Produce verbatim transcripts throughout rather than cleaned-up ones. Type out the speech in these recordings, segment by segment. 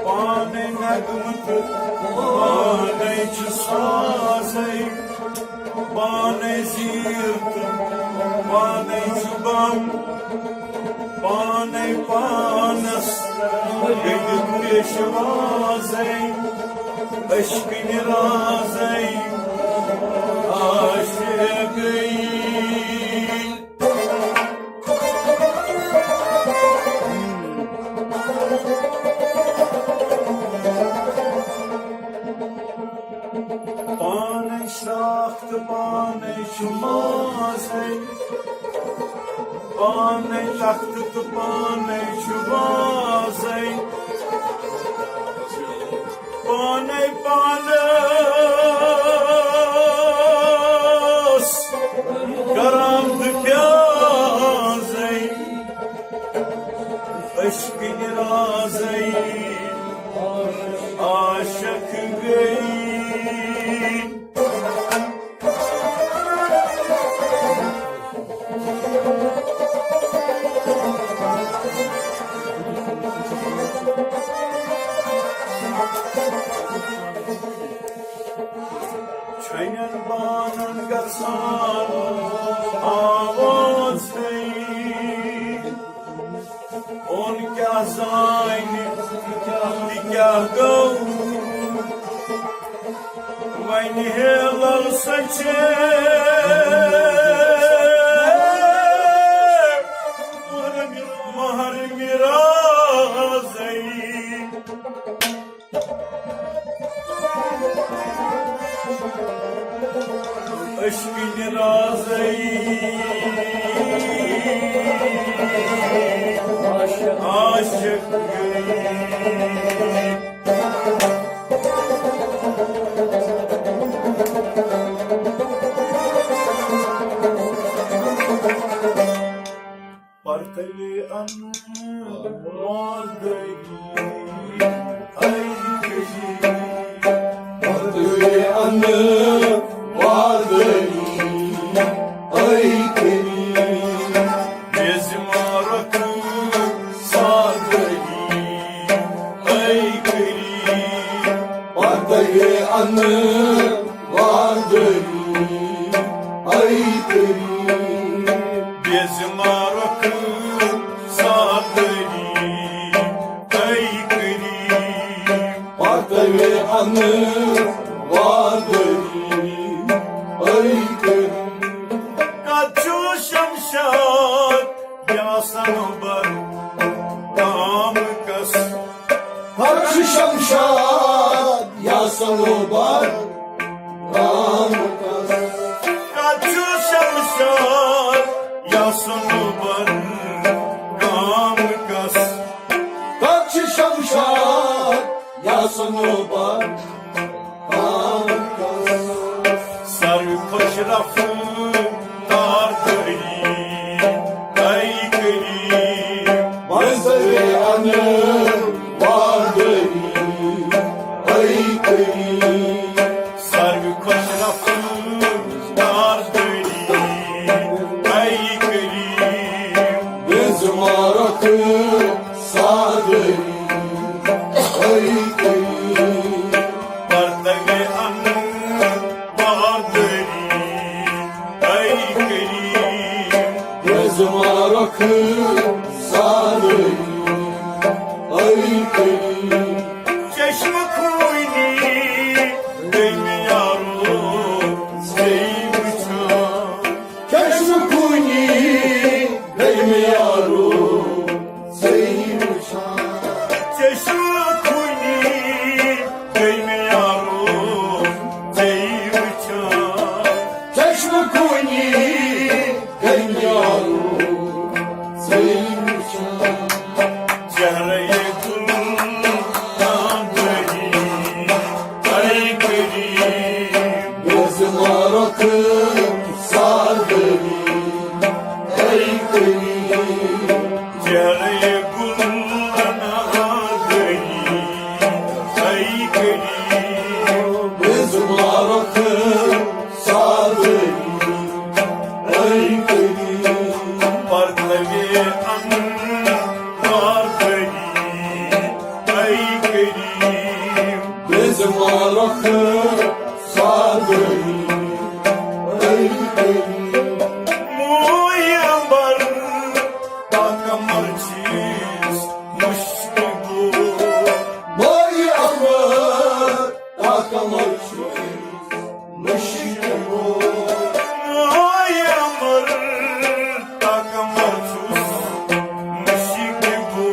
پانے نغمہٕ تہٕ پانے چھُ سازے، پانے زیٖر تہٕ پانے چھُ بم، پانے پانس گٔنٛڈِتھ پیشوازے، عشقٕنۍ رازے عاشقٕے۔ پانے شراکھ تہٕ پانے چھُ مازے، پانے تختہٕ تہٕ پانے چھُ وازے۔ پانے پانس کران تہٕ پیازے، عشقٕنۍ رازے عاشق گٔے۔ چھنن بانن گژھان آوازے۔ اوٚن کیٛاہ زانہِ تہِ کیٛاہ گوٚو؟ وۄنۍ ہے لل سچے مہر مرازے۔ عشقٕنۍ رازے عاشق۔ پرتوے انہٕ وادری، اے کٔشیٖر۔ پرتوے انہٕ وادری، اے کٔشیٖر۔ بے زمارک سادری، اے کٔشیٖر۔ پرتوے انہٕ وادری، اے کٔشیٖر۔ بے زمارک سادری، اے کٔشیٖر۔ پرتوے انہٕ وادری، اے کٔشیٖر۔ کتھ چھُ شمشاد یا صنوبر گامکس؟ کتھ چھُ شمشاد یا صنوبر گامکس؟ کتھ چھُ شمشاد یا صنوبر گامکس؟ کتھ چھُ شمشاد یا صنوبر گامکس؟ سر خۄش رفتار دٲری، اے کٔشیٖر۔ منظرِ انوار دٲری، اے کٔشیٖر۔ سر خۄش رفتار دٲری، اے کٔشیٖر۔ بے زمارک سادری، اے کٔشیٖر۔ پرتوے انہٕ وادری، اے کٔشیٖر۔ بے زمارک سادری، اے کٔشیٖر۔ چشمہٕ خوٗنی گٔے مےٚ یارو ژے وٕچھان۔ چشمہٕ خوٗنی گٔے مےٚ یارو ژے وٕچھان۔ چشمہٕ خوٗنی گٔے مےٚ یارو ژے وٕچھان۔ چشمہٕ خوٗنی گٔے مےٚ یارو ژے وٕچھان۔ چہرے گُل نام دٲری، اے کٔشیٖر۔ بے زمارک سادری، اے کٔشیٖر۔ چہرے گُل نام دٲری، اے کٔشیٖر۔ بے زمارک سادری، اے کٔشیٖر۔ پرتوے انوار دٲری، موی امبر، تا کمر چیز مشکل گو۔ موی امبر، تا کمر چیز مشکل گو۔ موی امبر، تا کمر چیز مشکل گو۔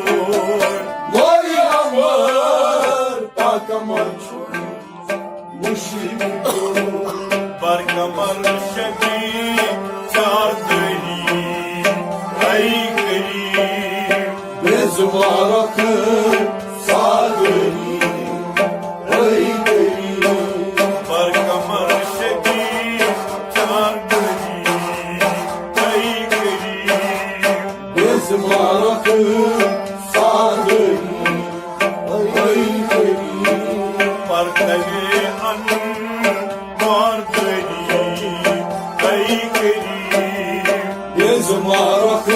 موی امبر، تا کمر چیز مشکل گو۔ بر کمر شبی چار دری، اے کریم۔ بے زبارک سادری، اے کریم۔ بر کمر شبی چار دری، اے کریم۔ بے زبارک سادری، اے کریم۔ پرتوے ان باردری، اے کریم۔ بے زمارک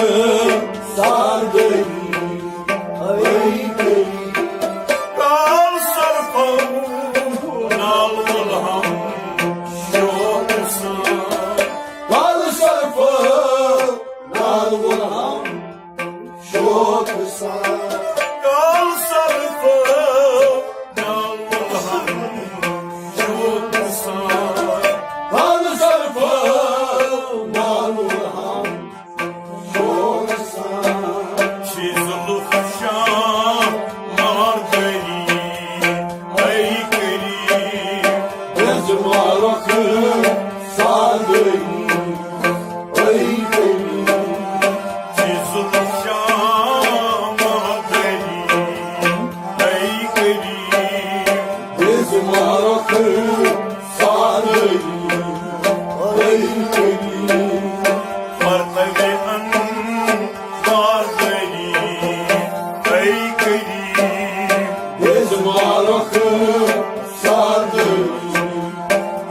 ساردری، اے کریم۔ کال سرفو نال ولہم شوق سان۔ کال سرفو نال ولہم شوق سان۔ کال سرفو نال ولہم شوق سان۔ کال سرفو نال ولہم شوق سان۔ چیز لطف شاہ ماردری، اے کریم۔ بے زمارک ساردری، اے کریم۔ چیز شام دری، اے کریم۔ بے زمارک ساردری، اے کریم۔ پرتوے ان باردری، اے کریم۔ بے زمارک ساردری،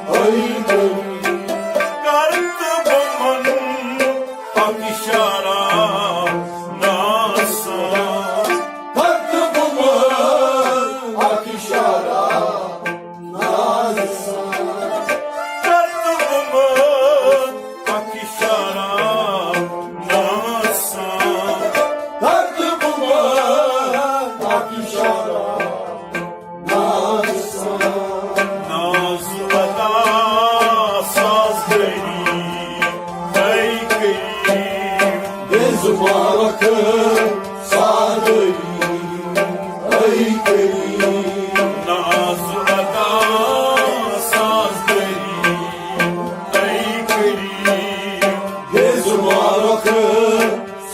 اے کریم۔ کرت بمن اکشارا ناسا۔ کرت بمن اکشارا ناسا۔ کرت بمن اکشارا ناسا۔ کرت بمن اکشارا ناز ادا ساز دری، اے کریم۔ بے زبارک ساز دری، اے کریم۔ ناز ادا ساز دری، اے کریم۔ بے زبارک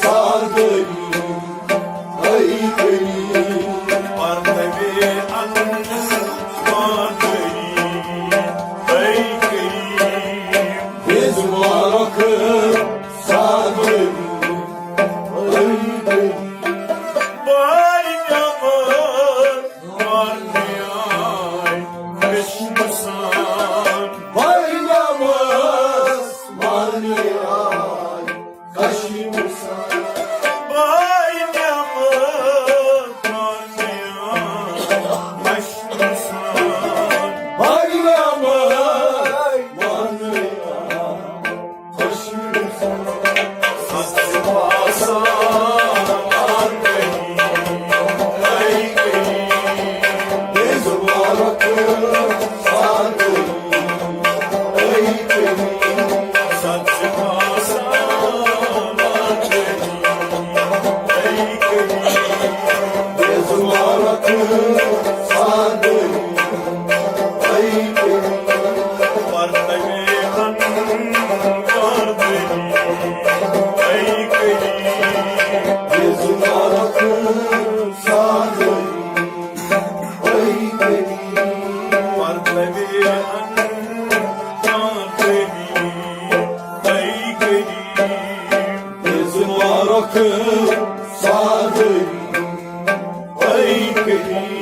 ساردری، اے کریم۔ پرتوے ان باردری، اے کریم۔ بے زبارک ساردری، اے کریم۔ باری نعمت مارنے آئے خشم سان۔ باری نعمت مارنے آئے خشم سان۔ باری نعمت مارنے آئے خشم سان۔ باری نعمت مارنے آئے خشم سان۔ ست سپاسان مارنے آئے کریم۔ بے زبارک سان۔ پرتوے ان پرتوے، اے کریم۔ بے زبارک ساردری، اے کریم۔